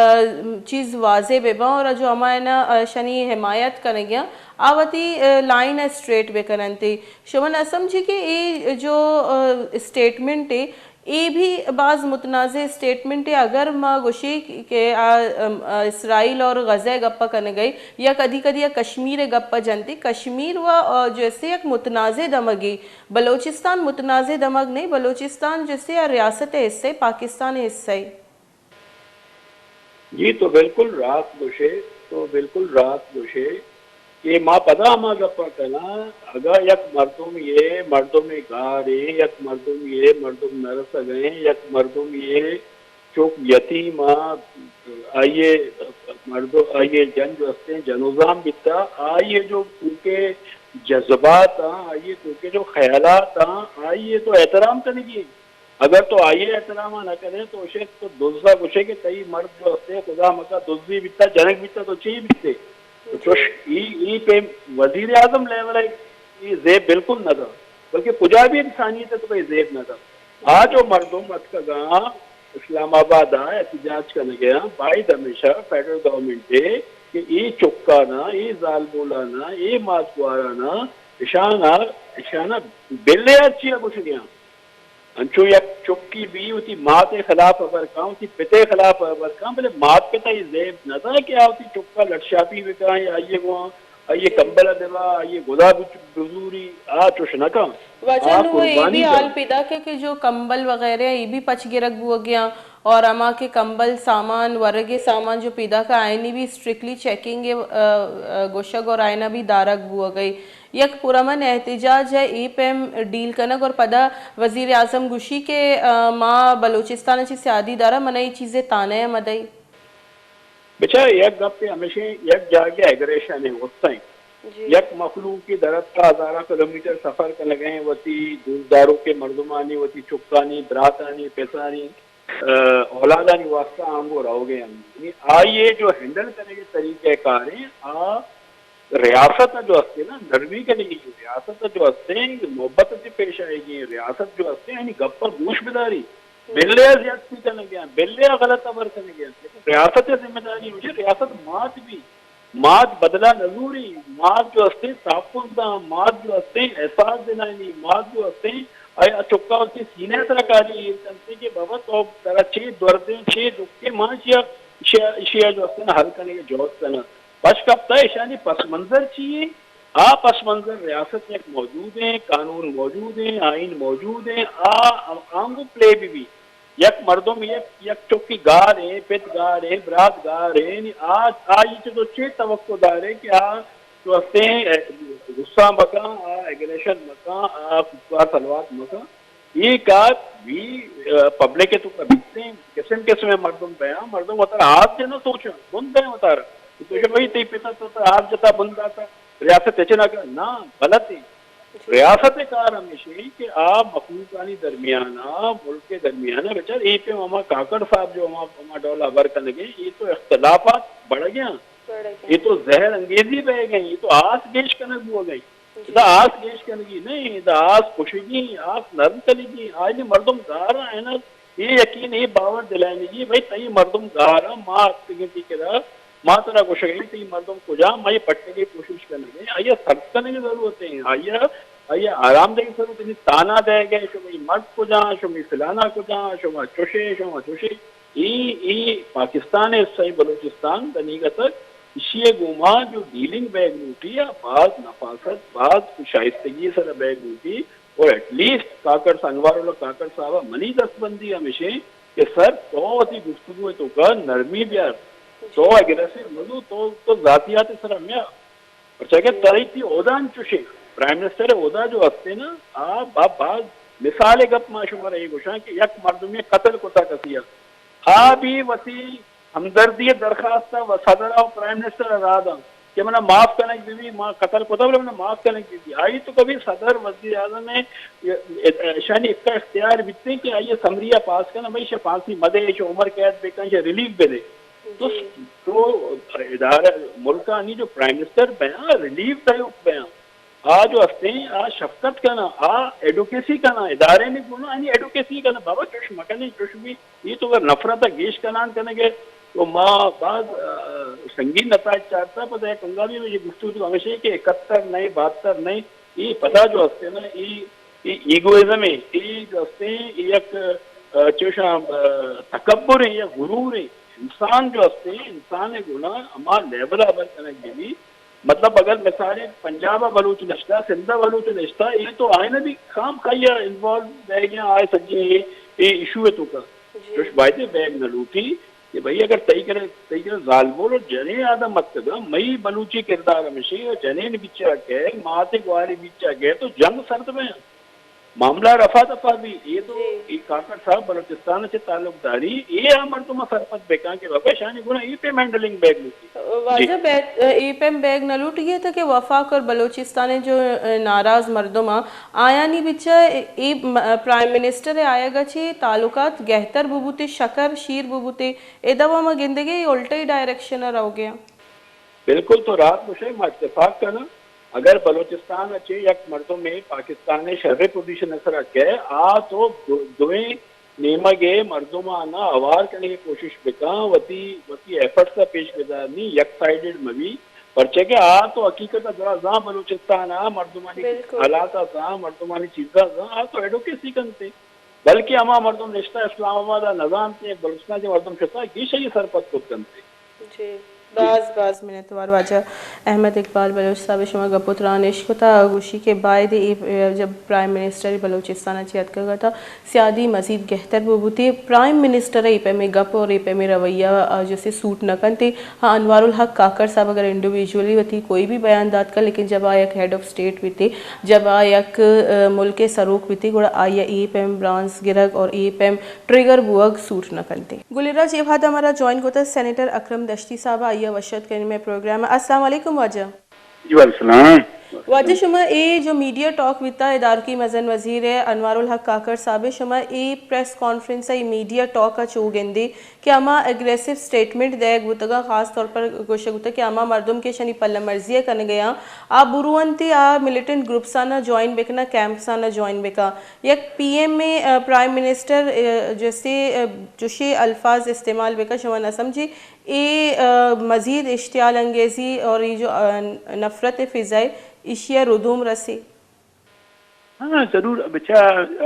چیز واضح بہ باں اور جو ہمایانا، آ، شنی حمایت کنگیاں آ وتی، آ، لائن اسٹریٹ بکننتی۔ شما نہ سمجھی کہ اے جو، آ، اسٹیٹمنٹ ہے، اے بھی باز متنازع اسٹیٹمنٹ ہے۔ اگر ما گوشی کہ آ، ام، آ، اسرائیل اور غزہ گپا کنگئی یا کدی کدی آ کشمیر گپا جنتی، کشمیر و، آ، جیسے یک متنازع دمگی بلوچستان متنازع دمگ نہ انت، بلوچستان جسے آ ریاست ء حصہ ء، پاکستان ء حصہ ء۔ جی، تو بالکل راست گوشے، تو بالکل راست گوشے کہ ما پدا ہما گپ ء کناں، اگاں یک مردم یہ مردم گار ایں، یک مردم یہ مردم نرسگ ایں، یک مردم یہ چک یتیم ء، آئی ء مردم، آئی ء جن جو استیں جنوزام بیتا، آئی ء جو چونکہ جذبات آں، آئی ء چونکہ جو خیالات آں، آئی ء تو احترام کنگی۔ اگر تو آئی ء احترام نہ کرے تو اسے تو دزا گوشے کہ تئی مرد جو استے خدا مکا دزی بیتا، جنگ بیتا تو چی بیتے؟ تو چوش ای، ای پہ وزیر اعظم لیول ء ای زیب بالکل نہ دا، بلکہ کجا بھی انسانیت ء تو ای زیب نہ دا۔ آ جو مردم اتکگاں اسلام آباد ء احتجاج کنگ ء آں، باید ہمیشہ فیڈرل گورنمنٹ ء کہ اے چکاناں، اے زالبولاناں، اے مات گواراناں، اشاناں، اشاناں بلے ء چیا گوشگیاں۔ انچو یک چکی بی وتی مات ء خلاف ہبر کاں، وتی پت ء خلاف ہبر کاں، بلے مات پت ء اے زیب نہ داں کہ آ وتی چک ء لٹ شاپی بکاں یا آئی ء گوں آئی ء کمبل ء دبا، آئی ء گدا بچ-، بزوری، آ چوش نہ کن۔ واجہ آ نوں اے قربانی بھی حال کن۔ پیدا کہ، کہ جو کمبل وغیرہ اے بھی پچ گرگ بوگیاں اور ہما کہ کمبل سامان، ورگے سامان جو پیدا کہ آئینی بھی اسٹرکٹلی چیکنگ ء، ا، ا، گوشگ اور آئینا بھی دارگ بوگئی۔ یک پرامن احتجاج ء اے پیم ڈیل کنگ اور پدا وزیر اعظم گوشی کہ، ا، ما بلوچستان ء چہ سیادی دارا، منا اے چیزے تانہ ء مدئی۔ بچار، یک گپے ہمیشیں، یک جاگہ ایگریشن ء وستیں۔ جی۔ یک مخلوق کہ در اتکا ہزاراں کلومیٹر سفر کنگ ء وتی دوستداروکیں مردمانی، وتی چکانی، براتانی، پسانی، ا، اولادانی واسطہ آنگو روگ ء انت۔ یعنی آئی ء جو ہینڈل کنگ ء طریقہ کار ہیں، آ ریاست ء جو ہستے نا نرمی کنگی، ریاست ء جو ہستے محبت سے پیش آئے گی، ریاست جو ہستے یعنی گپ ء گوش بداری۔ بلے ء زیادتی کنگ ء، بلے ء غلط ہبر کنگ ء، لیکن ریاست ء ذمہ داری ہمیش ریاست مات بھی، مات بدلا نزوری، مات جو ہستے تحفظ داں، مات جو ہستے احساس دلائنی، مات جو ہستے آیا چکا وتی سینہ ءِ سرا کاری ایر کنتے کہ بابا تو ترا چے دردیں، چے دکھیں، ما اشیا، اشیا، اشیا جو استیں حل کنگ ءِ جہد کناں۔ پش کپتہ، ایشانی پس منظر چی ایں؟ آ پس منظر ریاست یک موجود ایں، قانون موجود ایں، آئین موجود ایں، آ آنگو پلے بہ بی۔ یک مردم، یک، یک چکی گار ایں، پت گار ایں، برات گار ایں، آ، آئی چہ تو چے توقع دارے کہ آ جو استیں، غصہ مکاں، آ ایگریشن مکاں، آ کوکار تلوار مکاں۔ اے کار وی، آ، پبلک ءِ توکا بیتیں، قسم قسم ءِ مردم بیاں، مردم وتارا آپ جناں سوچاں، بند دئیں وتارا۔ تو کہ بھئی تئی پتا تو ترا آپ جتا بند داتا، ریاست ہچ نہ کن، نہ، غلط ایں۔ ریاست ءِ کار ہمیش ایں کہ آ مخلوقانی درمیان ءَ، ملک ءِ درمیان ءَ بچار، اے پیم ہما کاکڑ صاحب جو ہما، ہما ڈول ءَ ہبر کنگ ءَ، اے تو اختلافات بڑگ ءَ ایں۔ اے تو زہر انگیزی بئیگ ءَ ایں، اے تو آس گیش کنگ بوگ ءَ ایں۔ ادا آس گیش کنگی نہ ایں، ادا آس کشگی، آس نرم کنگی، آئی مردم گار ایں نا، اے یقین، اے باور دلائینگی، بھئی تئی مردم گار ایں، ما اتکگیں تئی کرا، ما ترا گوشگ ءَ ایں، تئی مردم کجا، ما اے پٹگ ءِ کوشش کنگ ءَ ایں، آئی ءَ سرد کنگ ءِ ضرورت ایں، آئی ءَ، آئی ءَ آرام دئیگ ءِ ضرورت ایں، تانا دئیگ ءَ، شمئی مرد کجا، شمئی فلانا کجا، شما چشے، شما چشے۔ اے، اے پاکستان ءِ حصہ ایں، بلوچستان دنیگتگ، ایشی ءِ گوما جو ڈیلنگ بیگ لوٹی آ باز نفاست، باز شائستگی ءِ سرا بیگ لوٹی، اور ایٹ لیسٹ کاکڑ صاحب، انوار اللہ کاکڑ صاحب ءَ منی دستبندی ہمیش ایں کہ سر تو وتی گفتگو ءِ توکا نرمی بیار، تو اگریسو مہ بو، تو، تو ذاتیات ءِ سرا میا۔ پرچا کہ تئی تئی عہدہ انچوش ایں، پرائم منسٹر ءِ عہدہ جو ہست ایں نا، آ با-، باز مثال ءِ گپ ما شمارا اے گوشاں کہ یک مردمے قتل کتا کسی ءَ، آ بھی وتی ہمدردی ءِ درخواست ءَ و صدر ءَ و پرائم منسٹر ءَ را داں کہ منا معاف کنگ بہ بی، ما قتل کتا بلے منا معاف کنگ بہ بی۔ آئی تو کبھی صدر، وزیر اعظم ءِ ایشانی اکا اختیار بیتیں کہ آئی ءَ سمری ءَ پاس کناں، بھئی ایشی ءَ پھانسی مدے، ایشی ءَ عمر قید بکن، ایشی ءَ ریلیف بدے۔ تو، جی۔ تو ادارہ ملکانی جو پرائم منسٹر بیاں، ریلیف دئیوک بیاں، آ جو ہستیں، آ شفقت کناں، آ ایڈوکیسی کناں، ادارے نے گونا آنی ایڈوکیسی کناں، بابا چوش مکنیں، چوش بھی، یہ تو اگر نفرت ءَ گیش کنان کنگے، تو ما باز، آ، سنگین نتائج چارتا، پدا یک ہنگامی میں یہ گفتگو تو ہمیشہ کہ اکہتر نہیں، بہتر نہیں، یہ پدا جو ہستے نا، یہ، یہ ایگوئزم ہے، یہ جو ہستے، یہ یک، آ، چوشاں، آ، تکبر ہے یا غرور ہے۔ انسان جو ہستے، انسان گنا ہما لیول ءَ ہبر کنگ بہ بی، مطلب، اگر مثال پنجاب ءَ بلوچ نشتہ، سندھ ءَ بلوچ نشتہ، اے تو آئین بھی خام خیا انوالو بیگ ءَ آئے سجے اے، اے ایشو ءِ توکا۔ جی۔ چوش بایدے بیگ نہ لوٹی کہ بھئی اگر تئی کرے، تئی کرے زالبول اور جنین آدم اتکگا، مئی بلوچی کردار ہمیشی اور جنین بچا گئے، ماتے گواری بچا گئے تو جنگ سرد میں معاملہ رفع دفع بھی۔ یہ تو جی۔ یہ کاکڑ صاحب بلوچستان سے تعلق داری، یہ آ مردم سرپد بکاں کہ بابا شانی گنا یہ پیم ہینڈلنگ بیگ لوٹی۔ واجہ جی۔ بیگ، اے پیم بیگ نہ لوٹگی تہ کہ وفاق اور بلوچستان جو، اے، ناراض مردم آں، آیانی بچا اے، اے، م-، پرائم منسٹر آیگا چی تعلقات گہتر ببوتے، شکر شیر ببوتے، ادا و ما گندگے اے الٹا ہی ڈائریکشن روگے۔ بالکل تو راست گوشے، ما اتفاق کناں۔ اگر بلوچستان چے یک مردمے پاکستان شر پوزیشن سرا کئے، آ تو دو-، دوئیں نیمگ ءِ مردماں نا ہوار کنگ ءِ کوشش بکاں، وتی، وتی ایفرٹس ءَ پیش بدار نی، یک سائیڈڈ مبی، پرچہ کہ آ تو حقیقت ءَ درا زاں بلوچستان ءِ مردمانی بالکل۔ حالات ءَ زاں، مردمانی چیزاں زاں، آ تو ایڈوکیسی کنتے۔ بلکہ ہما مردم نشتہ اسلام آباد ءَ نزانتے، بلوچستان ءِ مردم شتا گیش ءَ سرپد کت کنتے۔ جی، باز، باز منتوار واجہ احمد اقبال بلوچ صاحب، شما گپ و تران اش کتا، گوشی کہ باید اے جب پرائم منسٹر بلوچستان ءَ چہ اتکگ ات، سیادی مزید گہتر بہ بوتی۔ پرائم منسٹر ءِ اے پیمیں گپ اور اے پیمیں رویہ، آ، جیسے سوٹ نہ کنتے۔ ہاں، انوار الحق کاکڑ صاحب اگر انڈیویجولی وتی کوئی بھی بیان دات کن، لیکن جب آ یک ہیڈ آف اسٹیٹ بیتے، جب آ یک، آ، ملک ءِ سروک بیتے، گڑا آئی ءَ اے پیم برانز گرگ اور اے پیم ٹریگر بوگ سوٹ نہ کنتے۔ گلراج اے وہد ءَ مارا جوائن کتگ سینیٹر اکرم دشتی صاحب، آئی ءَ وش اتک کنیں مئے پروگرام ءَ۔ السلام علیکم واجہ۔ جی وعلیکم السلام۔ واجہ شما اے جو میڈیا ٹاک بیتا ادارکی مزن وزیر انوار الحق کاکڑ صاحب، شما اے پریس کانفرنس ءَ، اے میڈیا ٹاک ءَ چو گندے کہ ہما اگریسو سٹیٹمنٹ دیگ بوتگا، خاص طور پر گوشگ بوتگ کہ ہما مردم کہ شنی پلہ مرضی ءَ کنگ ءَ آں، آ برو انت آ ملیٹنٹ گروپس آنا جوائن بکنا، کیمپس آنا جوائن بکا۔ یک پی ایم اے، آ، پرائم منسٹر، آ، جیسے، آ، چوشیں الفاظ استعمال بکا، شما نہ سمجھے اے، آ، مزید اشتعال انگیزی اور یہ جو، آ، نفرت فضائے ایشی ءَ ردوم رسے؟ ہاں، ضرور۔ بچا،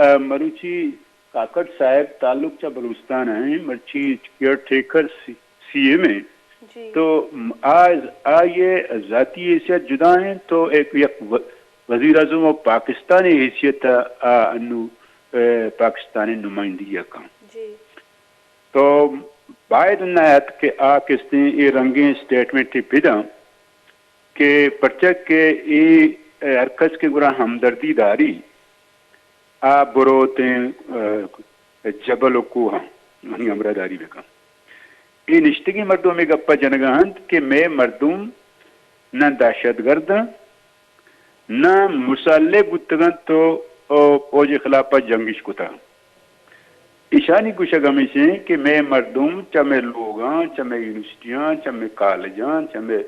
آ، مروچی کاکڑ صاحب تعلق چہ بلوچستان ءَ ایں، مرچی کیئر ٹیکر سی، سی ایم ایں۔ جی۔ تو آ، آئی ءِ ذاتی حیثیت جدا ایں، تو ایک، یک و-، وزیر اعظم و پاکستانی حیثیت ءَ آ انو، اے، پاکستانی نمائندگی ءَ کن۔ جی۔ تو باید نہ ات کہ آ کستیں اے رنگیں اسٹیٹمنٹ بداں کہ پرچہ کہ اے، اے، ہر کس کہ گڑا ہمدردی داری، آ بروتیں، اے، جبل و کوہاں منی ہمراہ داری بکن۔ اے نشتگیں مردم اے گپا جنگا انت کہ مئے مردم نہ دہشت گرد انت، نہ مسلح بوتگ انت و، و فوج خلاف جنگش کتگ۔ ایشانی گوشگ ہمیش انت کہ مئے مردم چہ مئے لوگاں، چہ مئے یونیورسٹیاں، چہ مئے کالجاں، چہ مئے،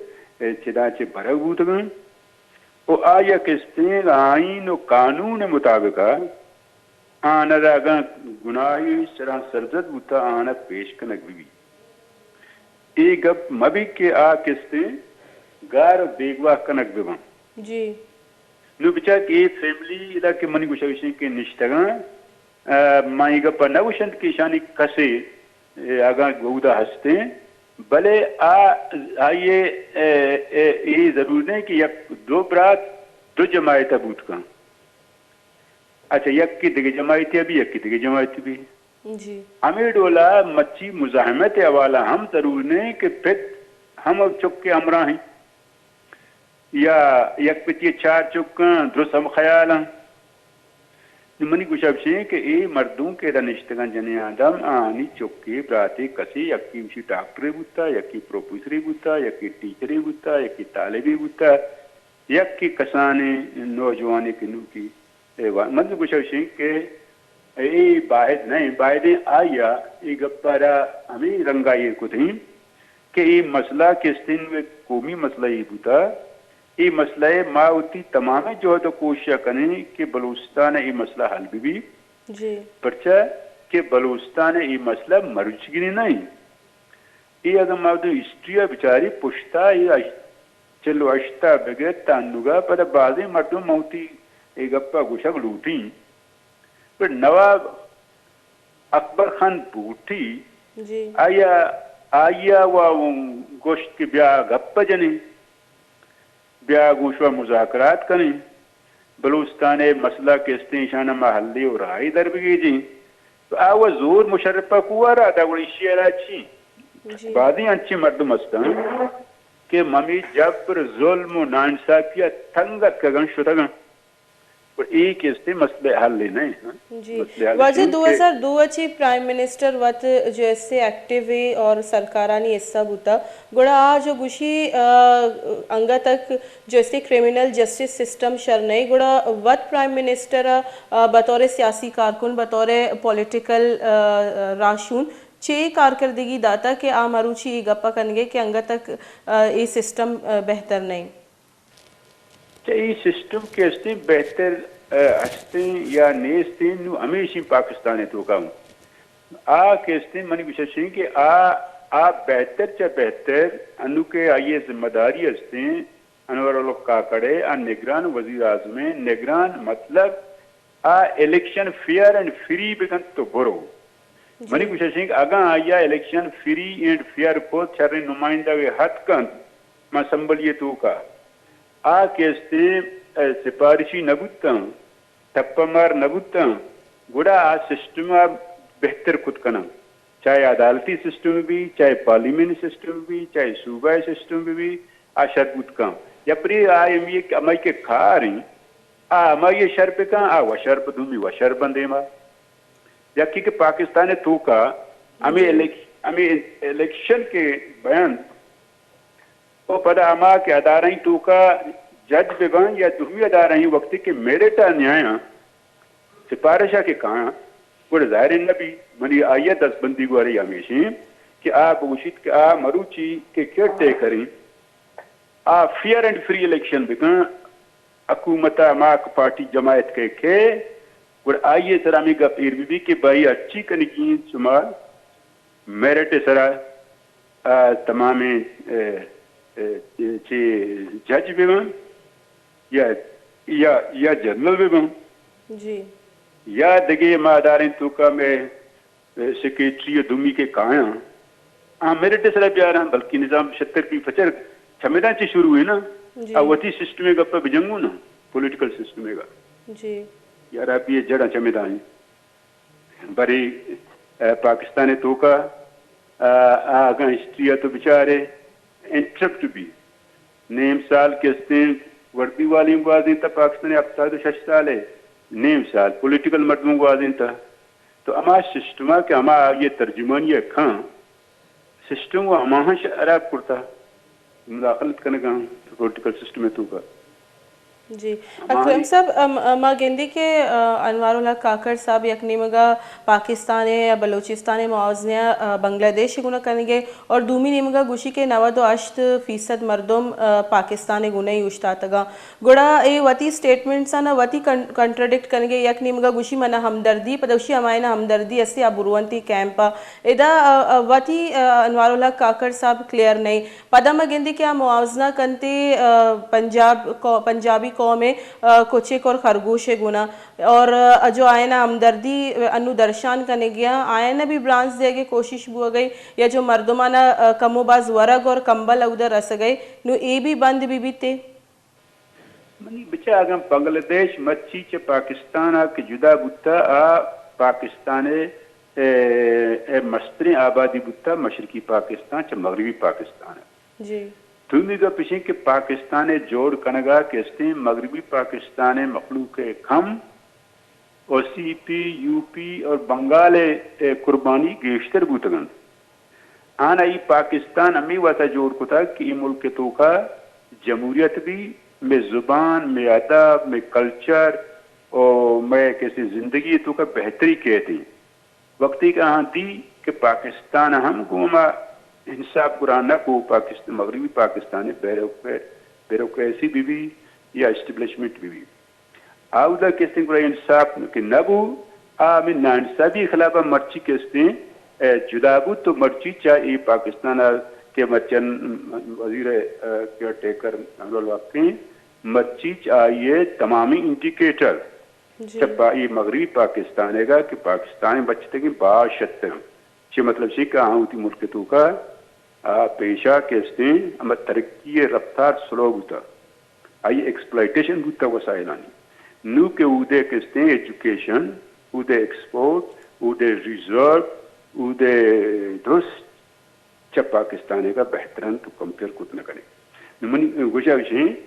اے، چداں چہ برگ بوتگ انت و آ یک استیں آئین و قانون مطابق آنرا اگاں گناہی سرا سرزد بوتا، آنرا پیش کنگ بہ بیت۔ اے گپ مہ بیت کہ آ کستیں گار و بیگواہ کنگ بہ بنت۔ جی۔ نو بچار کہ اے فیملی ادا کہ منی گوشگ اش انت کہ نشتگاں، آ، ما اے گپ ء نہ گوشنت کہ ایشانی کسے، اے، اگاں گودا ہستیں، بلے آ، آئی ء، اے، اے، اے ضرور نہیں کہ یک دو برات دو جماعت ء بوت کن۔ اچھا، یکے دگہ جماعتے بی، یکے دگہ جماعتے بی۔ جی۔ ہمے ڈولا مچی مزاحمت حوالہ ہم ضرور نہیں کہ پت ہم چک کے ہمراہ ہیں یا یک پتی چار چکاں درست ہم خیالاں۔ نو منی گوشگ اش انت کہ اے مردم کہ ادا نشتگاں جنین آدم آنی چکے براتے کسے یکے مشی ڈاکٹرے بوتا، یکے پروفیسرے بوتا، یکے ٹیچرے بوتا، یکے طالبے بوتا، یکے کسانیں نوجوانے کہ نوکی اے وا-، من گوشگ اش انت کہ اے باید نہ انت، باید انت آئی ء اے گپ ء را ہمے رنگ ء ایر کتیں کہ اے مسئلہ کہ استیں قومی مسئلہ یے بوتا، اے مسئلہ ء ما وتی تمامیں جہد و کوشش ء کنیں کہ بلوچستان ء اے مسئلہ حل بہ بیت۔ جی۔ پرچا کہ بلوچستان ء اے مسئلہ مروچیگیں نہ انت۔ اے اگاں ما وتی ہسٹری ء بچاری پشتا اے ہشت-، چل و ہشت ء بگر تا انوگا پدا بازیں مردم من وتی اے گپ ء گوشگ لوٹیں۔ پر نواب اکبر خان بگٹی جی۔ آیا، آیا و گوشت کہ بیا گپ جنیں، بیا گوں شما مذاکرات کنیں، بلوچستان ء مسئلہ کہ استیں ایشان ء ما حلے و راہے در بگیجیں۔ تو آ و زور مشرف ء کوارا دا گڑا ایشی ء را چی؟ جی۔ بازیں انچیں مردم ہستاں کہ ممی جبر، ظلم و ناانصافی ء تنگ اتکگاں شتگاں۔ پر اے کہ استیں مسئلہ حل نہ انت۔ جی۔ مسئلہ حل واجہ، انت کہ دو ہزار دو ء چی پرائم منسٹر وت جو اسے ایکٹیو اے اور سرکارانی حصہ بوتا، گڑا آ جو گوشی، آ، انگا تک جو اسے کرمنل جسٹس سسٹم شر نہیں، گڑا وت پرائم منسٹر ء، آ، بطور سیاسی کارکن، بطور پولیٹیکل، آ، راہشون چے کارکردگی داتا کہ آ مروچی اے گپا کنگے کہ انگا تک، آ، اے سسٹم، آ، بہتر نہیں؟ چہ اے سسٹم کہ استیں بہتر، آ، ہستیں یا نیستیں، نو ہمیشیں پاکستان ء توکا ہوں۔ آ کہ استیں منی گوشش ایں کہ آ، آ بہتر چہ بہتر انو کہ آئی ء ذمہ داری استیں، انور الحق کاکڑ ء آ نگران وزیر اعظم ء نگران مطلب آ الیکشن فیئر اینڈ فری بکنت تو برو۔ جی۔ منی گوشش انت کہ اگاں آئی ء الیکشن فری اینڈ فیئر کت، شریں نمائندہ ء ہت کنت، ما اسمبلی ء توکا آ کہ استیں، اے، سفارشی نہ بوتاں، ٹپہ مار نہ بوتاں، گڑا آ سسٹم ء بہتر کت کناں۔ چاہے عدالتی سسٹم بی، چاہے پارلیمنٹ سسٹم بی، چاہے صوبہ سسٹم بی، آ شر بوت کن۔ یا پری آ ایم ای ہمائی کہ کار ہیں، آ ہمائی شر بکن، آ وشر بدومی وشر بندے ما۔ یکی کہ پاکستان توکا ہمیں جی۔ الیک-، ہمیں الیکشن کے بیان او پدا ہما کہ ادارہانی توکا جج بہ باں یا دومی ادارہانی وقتی کہ میرٹ ء نیایاں سفارش ء کہ کایاں، گڑا ظاہر نہ بی۔ منی آئی ء دستبندی گوارے ہمیشیں کہ آ بگوشیت کہ آ مروچی کہ کیئر ٹیکر ایں، آ فیئر اینڈ فری الیکشن بکن، حکومت ء ہما کہ پارٹی جماعت کہ کہ گڑا آئی ء سرا ہمے گپ ایر بہ بی کہ بھائی ہرچی کنگی انت شما میرٹ ء سرا، آ، تمامیں، اے، اے، چی جج بہ باں یا، یا، یا جنرل بہ باں۔ جی۔ یا دگہ ماداریں توکا مئے سیکرٹری ءُ دومی کہ کایاں، آ میرٹ ءِ سرا بیاراں، بلکیں نظام شتر بی پچر چمیداں چہ شروع ایں نا، جی۔ آ وتی سسٹم ءِ گپ ءَ بجنگو نا، پولیٹیکل سسٹم ءِ گپ۔ جی۔ یا رابی ءِ جڑاں چمیداں ایں۔ برے، ءَ، پاکستان ءِ توکا، ءَ، آ اگاں ہسٹری ءَ تو بچارے، انٹرپٹ بی۔ نیم سال کہ استیں وردی والیں گوازینتا پاکستان ءِ، ہفتاد ءُ شش سال ءِ نیم سال پولیٹیکل مردم گوازینتا۔ تو ہما سسٹم ءَ کہ ہما آئی ءِ ترجمانی ءَ کن، سسٹم ءَ ہماہاں شراب کرتا، مداخلت کنگا پولیٹیکل سسٹم ءِ توکا۔ جی۔ ہماہاں اکرم صاحب، ام، ما گندی کہ، آ، انوار الحق کاکڑ صاحب یک نیمگا پاکستان ءِ یا بلوچستان ءِ موازنہ ءَ، آ، بنگلہ دیش ءِ گونا کنگے اور دومی نیمگا گوشی کہ نود و ہشت فیصد مردم، آ، پاکستان ءِ گونا ہی اوشتاتگاں۔ گڑا اے وتی سٹیٹمنٹس آناں وتی کن-، کنٹراڈکٹ کنگے، یک نیمگا گوشی منا ہمدردی، پدا گوشی ہماینا ہمدردی استی آ برونتی کیمپ ءَ۔ ادا، آ، آ، وتی، آ، انوار الحق کاکڑ صاحب کلیئر نہیں۔ پدا ما گندی کہ آ موازنہ کنتے، آ، پنجاب کو-، پنجابی قوم ءِ، آ، کچک اور خرگوش ءِ گونا اور، آ، جو آیانا ہمدردی انو درشان کنگیا، آیانا بھی برانز دیگے کوشش بوگئی یا جو مردمانا، آ، کم و باز ورگ اور کمبل اودا رسگئی، نو اے بھی بند بی بیتے۔ منی بچا اگاں بنگلہ دیش مرچی چہ پاکستان ءَ کہ جدا بوتا، آ پاکستان ءِ، ءَ، ءَ مستریں آبادی بوتا مشرقی پاکستان چہ مغربی پاکستان ءَ۔ جی۔ دومی گپ اش انت کہ پاکستان ءِ جوڑ کنگا کہ استیں مغربی پاکستان ءِ مخلوق ءِ کم و سی پی، یو پی اور بنگال ءِ، ءَ، قربانی گیشتر بوتگ انت۔ آناں اے پاکستان ہمے واسطہ جوڑ کتگ کہ اے ملک ءِ توکا جمہوریت بی، مئے زبان، مئے ادب، مئے کلچر و مئے کسے زندگی ءِ توکا بہتری کیت۔ وقتی کہ آہاں دی کہ پاکستان ہم گوں ہما انصاف گران نہ کو، پاکستان، مغربی پاکستان ءِ بیوروکرے-، بیوروکریسی بی بی یا اسٹیبلشمنٹ بی بی۔ آودا کستیں گڑا انصاف کہ نہ بو، آ ہمے ناانصافی خلاف مرچی کستیں، اے، جدا بوت تو مرچی چا اے پاکستان ءَ کہ مرچن وزیر، اے، کیئر ٹیکر انور الحق ایں، مرچی چا آئی ءِ تمامی انڈیکیٹر جی۔ چہ پا-، اے مغربی پاکستان ءَ کہ پاکستان ءِ بچتگیں باز شتر۔ چہ مطلب چی کہ آہاں وتی ملک ءِ توکا آ پیشا کستیں ہما ترقی ءِ رفتار سلو بوتا۔ آئی ایکسپلائٹیشن بوتگ وسائلانی۔ نوں کہ اودے کستیں ایجوکیشن، اودے ایکسپورٹ، اودے ریزرو، اودے درست چہ پاکستان ءَ بہتر انت تو کمپیئر کت نہ کنے۔ نوں منی گوشگ اش انت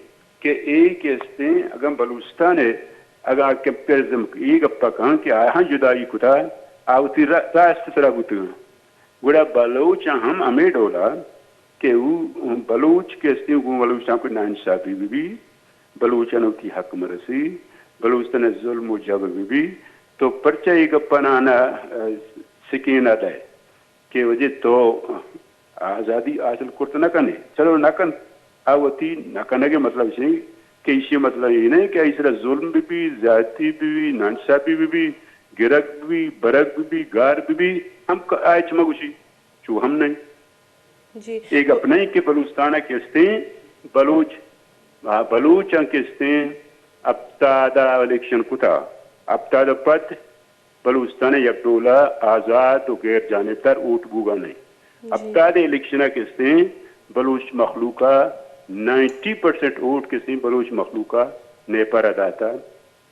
کہ اے کستیں اگاں بلوچستان ءَ اگاں کمپیئرزم اے گپ ءَ کن کہ آہاں جدائی کتا، آ وتی را-، راست سرا بوتگاں۔ گڑا بلوچ ہم ہمے ڈولا کہ او بلوچ کہ استیں گوں بلوچستان کوئی ناانصافی بہ بی، بلوچاں وتی حق مرسی، بلوچستان ظلم و جبر بہ بی، تو پرچا اے گپاں آناں، آ، سکین نہ دئے کہ وجہ تو آزادی حاصل کرت نہ کنے، چلو نہ کن، آ وتی نہ کنگ ءِ مطلب چی کہ ایشی مطلب اے نہ کہ آئی سرا ظلم بہ بی، زیادتی بہ بی، ناانصافی بہ بی، گرگ بہ بی، برگ بہ بی، گار بہ بی، ہم ک-، آ ہچ مہ گوشی، چو ہم نہیں۔ جی۔ اے گپ نہیں کہ بلوچستان ءَ کستیں بلوچ، آ، بلوچاں کستیں ہپتاد ءَ الیکشن کتا، ہپتاد ءَ پد بلوچستان ءَ یک ڈول ءَ آزاد و غیر جانبدار ووٹ بوگا نہ انت۔ جی۔ ہپتاد ءِ الیکشن ءَ کستیں بلوچ مخلوق ءَ نائنٹی پرسنٹ ووٹ کستیں بلوچ مخلوق ءَ نیپا را داتا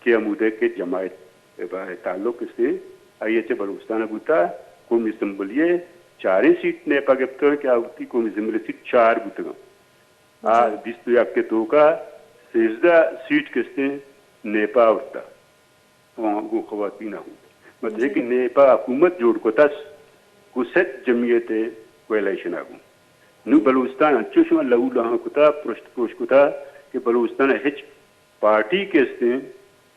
کہ ہمودے کہ جماعت ءِ با تعلق کستیں آئی ءَ چہ بلوچستان ءَ بوتا، قومی اسمبلی ءِ چاریں سیٹ نیپا گپتگ کہ آ وتی قومی اسمبلی سیٹ چار بوتگاں۔ آ جی۔ بیست و یک ءِ توکا سیزدہ سیٹ کستیں نیپا آورتا۔ آ گوں خواتین ءَ بوت۔ مطلب جی۔ کہ نیپا حکومت جوڑ کتس گوں سد جمعیت ءِ کوئلیشن ءَ گوں۔ نوں بلوچستان انچو شما لہو لہاں کتا، پرشت پروش کتا کہ بلوچستان ءَ ہچ پارٹی کہ استیں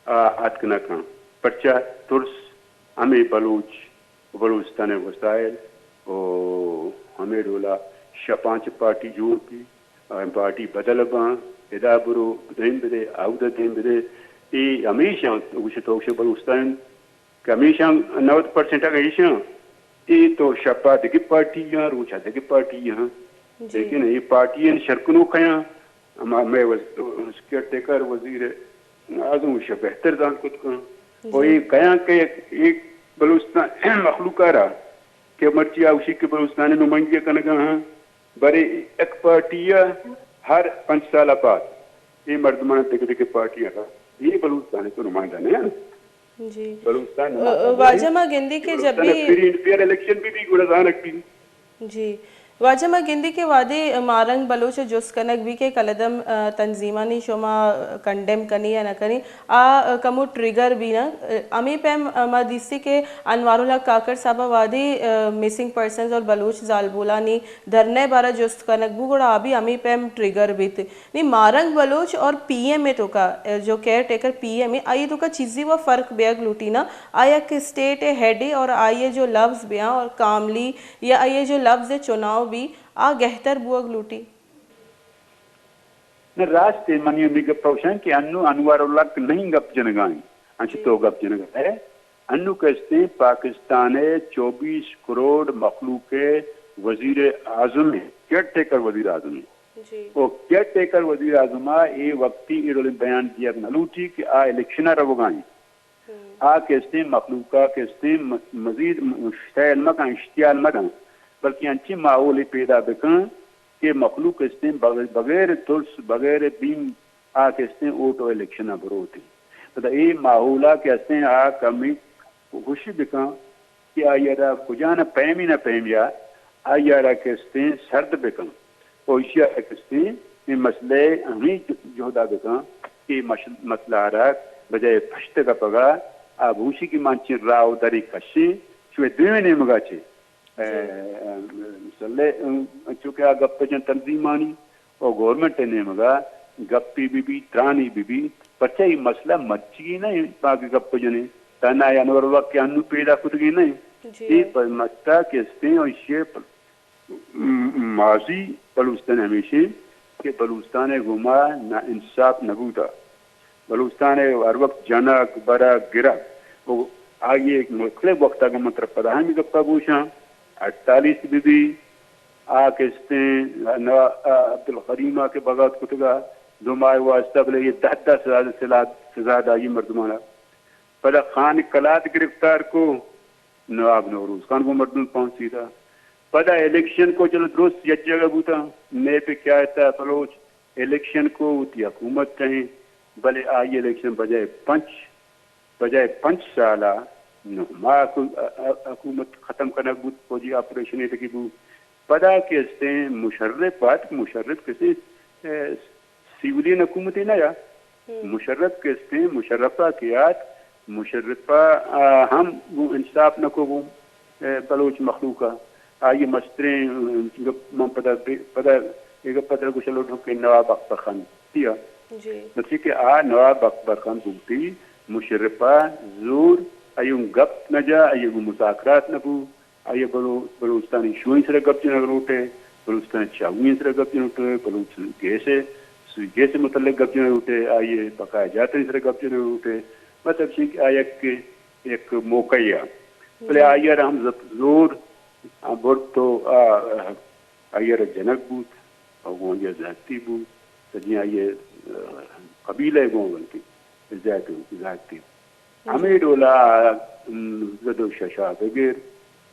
آ اتک نہ کن۔ پرچا ترس ہمے بلوچ و بلوچستان ءِ وسائل و ہمے ڈولا شپاں چہ پارٹی جوڑ بی، آ، پارٹی بدل باں، ادا برو، دیم بدے، آودا دیم بدے۔ اے ہمیشاں گوشے تو گوشے بلوچستان کہ ہمیشاں نود پرسنٹ اگاں ایشاں، اے تو شپا دگہ پارٹی یاں، روچا دگہ پارٹی یاں۔ جی۔ لیکن اے پارٹی ان شرکنوک یاں، ہما مئے وز-، کیئر ٹیکر وزیر اعظم ایشاں بہتر زانت کت کن۔ جی۔ و اے کیاں کہ ایک، ایک بلوچستان مخلوق ءَ را کہ مرچی آ گوشی کہ بلوچستان ءِ نمائندگی کنگا ہاں، برے یک پارٹی ءَ ہر پنچ سال ءَ بعد اے مردمان دگہ دگہ پارٹی ءَ را، اے بلوچستان ءِ تو نمائندہ نہ انت۔ جی۔ بلوچستان ءِ نمائندہ نہ انت۔ واجہ ما گندی کہ جب بلوچستان ءَ بھی فری اینڈ فیئر الیکشن بھی، بھی گڑا زانگ بھی۔ جی۔ واجہ ما گندی کہ وہدے ماہ رنگ بلوچ ءَ جست کنگ بی کہ کلدم، آ، تنظیمانی شما کنڈیم کنی یا نہ کنی، آ، کمو ٹریگر بی نا۔ ہمے پیم ما دیستی کہ انوار الحق کاکڑ صاحب ءَ وہدے، آ، مسنگ پرسنز اور بلوچ زالبولانی دھرنہ ءِ بارہ جست کنگ بو، گڑا آ بھی ہمے پیم ٹریگر بیت۔ نی ماہ رنگ بلوچ اور پی ایم ءِ توکا، جو کیئر ٹیکر پی ایم ءِ، آئی ءِ توکا چیزے و فرق بیگ لوٹی نا۔ آ یک اسٹیٹ ءِ ہیڈ ءِ اور آئی ءِ جو لفظ بیاں اور کاملی یا آئی ءِ جو لفظ ءِ چناؤ بی، آ گہتر بوگ لوٹی۔ نہ، راست ءَ منی ہمے گپ ءَ گوشاں کہ انو انوار الحق نہیں گپ جنگا ایں، انچو جی۔ تو گپ جنگا ئے۔ انو کہ استیں پاکستان ءِ چوبیس کروڑ مخلوق ءِ وزیر اعظم ءِ، کیئر ٹیکر وزیر اعظم ءِ۔ جی۔ او کیئر ٹیکر وزیر اعظم ءَ اے وقتی اے ڈولیں بیان دیگ نہ لوٹی کہ آ الیکشن ءَ روگا ایں۔ ہم۔ آ کہ استیں مخلوق ءَ کہ استیں م-، مزید م-، شتئے علم کن، اشتعال مدن، بلکہ انچیں ماحولے پیدا بکن کہ مخلوق استیں بغ-، بغیر ترس، بغیر بیم آ کہ استیں ووٹ و الیکشن ءَ بروت۔ پدا اے ماحول ءَ کہ استیں آ کمی خوشی بکن کہ آئی ءَ را کجا نہ پیمی نہ پیمی ءَ آئی ءَ را کہ استیں سرد بکن۔ و ایشی ءَ کہ استیں اے مسئلہ ءَ ہمے جہد ءَ بکن کہ مش-، مسئلہ ءَ را بجائے پشت کپگ ءَ آ بوشی کہ ما انچیں راہ و درے کشیں، چوئے دوئیں نیمگ ءَ چہ۔ جی۔ اے، اے، مسئلہ، اے، چونکہ آ گپ جن تنظیمانی و گورنمنٹ ءِ نیمگ ءَ گپے بہ بیت، ترانے بہ بیت، پرچہ اے مسئلہ مرچیگی نہ انت، ما کہ گپ جنیں، تہنا اے انور الحق کہ انو پیدا کتگی نہ انت۔ جی۔ اے پر مسئلہ کہ استیں و ایشی ءِ پر م-، ماضی بلوچستان ءِ ہمیش انت کہ بلوچستان ءِ گوما نا انصاف نہ بوتہ۔ بلوچستان ءِ ہر وقت جنگ، برگ، گرگ، و آئی ءِ مختلف وقت ءَ گوں من ترا پدا ہمے گپ ءَ گوشاں، اڑتالیس بہ بی، آ کہ استیں نوا-، آ، عبدالکریم ءَ کہ بغاوت کتگ ءَ دو ماہ ءِ واستہ، بلے اے دہ دہ سزا، سزا، سزا دائی مردمان ءَ۔ پدا خان کلات گرفتار کو، نواب نوروز خان گوں مردم پھانسی دا۔ پدا الیکشن کو، چلو درست یک جگہ بوتا، نیب کیا تا بلوچ الیکشن کو، وتی حکومت کہیں، بلے آئی الیکشن بجائے پنچ، بجائے پنچ سال ءَ نو ماہ حکو-، ا-، ا-، حکومت ختم کنگ بوت، فوجی آپریشن ایتکی بوت۔ پدا کہ استیں مشرف آت، مشرف کسے، اے، سیولین حکومتے نہ یا۔ ہم۔ مشرف کہ استیں، مشرف ءَ کہ آت، مشرف ءَ، آ، ہم گوں انصاف نہ کو گوں، اے، بلوچ مخلوق ءَ۔ آئی ءِ مستریں، اے، گپ من پدا بے-، پدا اے گپ ءَ ترا گوشگ لوٹاں کہ نواب اکبر خان تیا۔ جی۔ پرچے کہ آ نواب اکبر خان بوتی، مشرف ءَ زور، آئی ءَ گوں گپ نہ جا، آئی ءَ گوں مذاکرات نہ بو۔ آئی ءَ بلو-، بلوچستانی شوئیں سرا گپ جنگ لوٹے، بلوچستان چاوئیں سرا گپ جنگ لوٹے، بلوچ گیس ءِ، سوئی گیس ءِ متعلق گپ جنگ لوٹے، آئی ءِ بقایا جاتانی سرا گپ جنگ لوٹے۔ مطلب چی کہ آ یک، یک موقع یا۔ بلے جی۔ آئی ءَ را ہم زب-، زور، آ، برت و، آ، آئی ءَ را جنگ بوت، او گوں آئی ءَ زیادتی بوت، سجیں آئی ءِ، آ، قبیلہ ءَ گوں بلکہ زیادتی، زیادتی۔ جی۔ ہمے ڈولا، ام، نوزدہ سد و شش ءَ بگر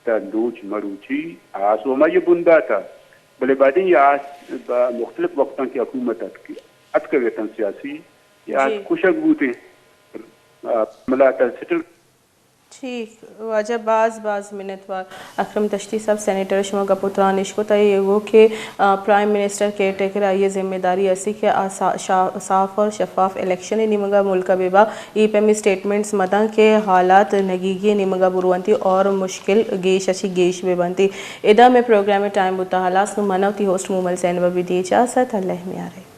تا نوچ مروچی آس و ہمائی بندات ءَ، بلے بعدیں یہ آس با مختلف وقتاں کہ حکومت اتک، اتکگ اتاں سیاسی، یہ آس جی۔ کشگ بوتیں، آ، ملاتا سٹل۔ ٹھیک، واجہ باز باز منتوار۔ اکرم دشتی صاحب، سینیٹر، شما گپ و تران اش کت، آئی ءَ گو کہ، آ، پرائم منسٹر کیئر ٹیکر، آئی ءِ ذمہ داری اسی کہ آ سا-، شا-، صاف اور شفاف الیکشن ءِ نیمگ ءَ ملک ءَ بہ با۔ اے پیمیں اسٹیٹمنٹس مداں کہ حالات نگیگی ءِ نیمگ ءَ برونتی اور مشکل گیش اچی گیش بہ بنتی۔ ادا مئے پروگرام ءِ ٹائم بوتا ہلاس، نوں من وتی ہوسٹ مومل زینب ءَ بدی اجازت، اللہ ءِ میارے۔